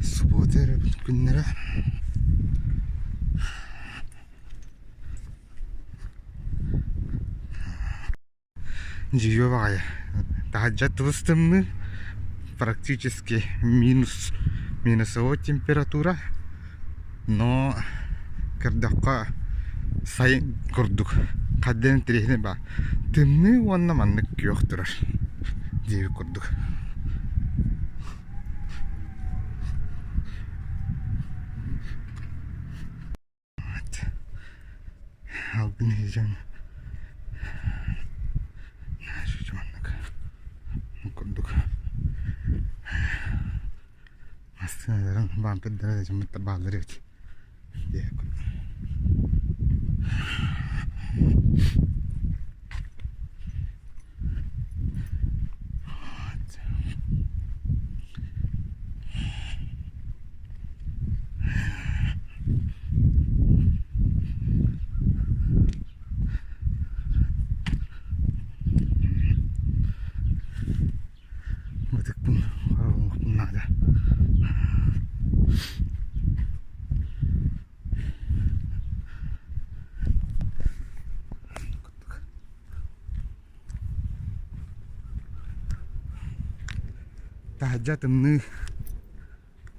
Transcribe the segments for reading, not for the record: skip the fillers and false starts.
Субуота эрэ күннэрэ. Дьиэ баҕайы. Таһырдьа тыбыс тымныы, практически минус минусовой температура, но көрдөххө сайын курдук хадден интэриэһинэй баар. Тымныы уонна маннык күөх турар диэбит курдук. Албын иһдьэн маннык курдук массыыналарын бампердара дьоммуттар бааллар эбит Бытыкпын харалыммыппын наада. Таһырдьа тымныы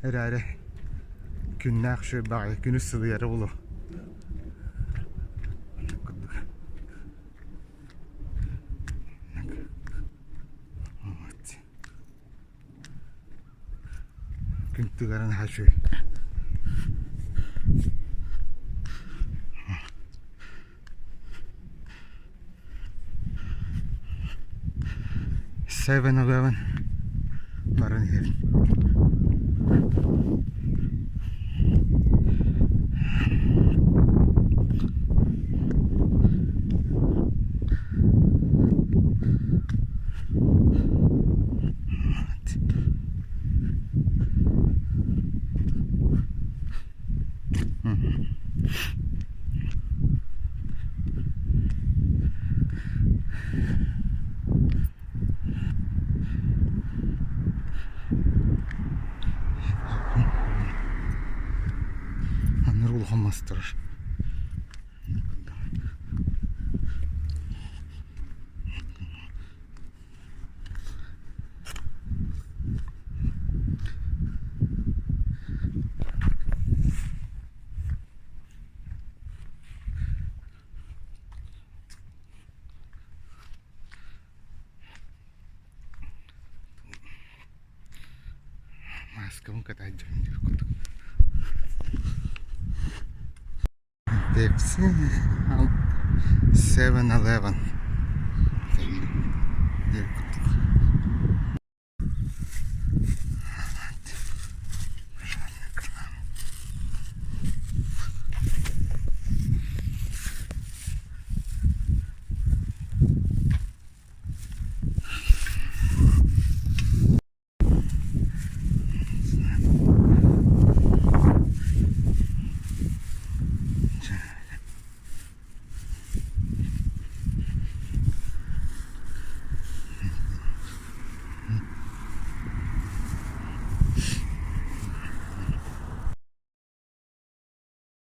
эрээри күннээх үчүгэй баҕайы күнүс сылыйара буолуо. Күн тыгара наһаа үчүгэй. 7-Eleven баран иһэбин. Аннары улахан мас турар. Мааскабын кэтээдьэбин диир курдук. Pepsi 7-Eleven.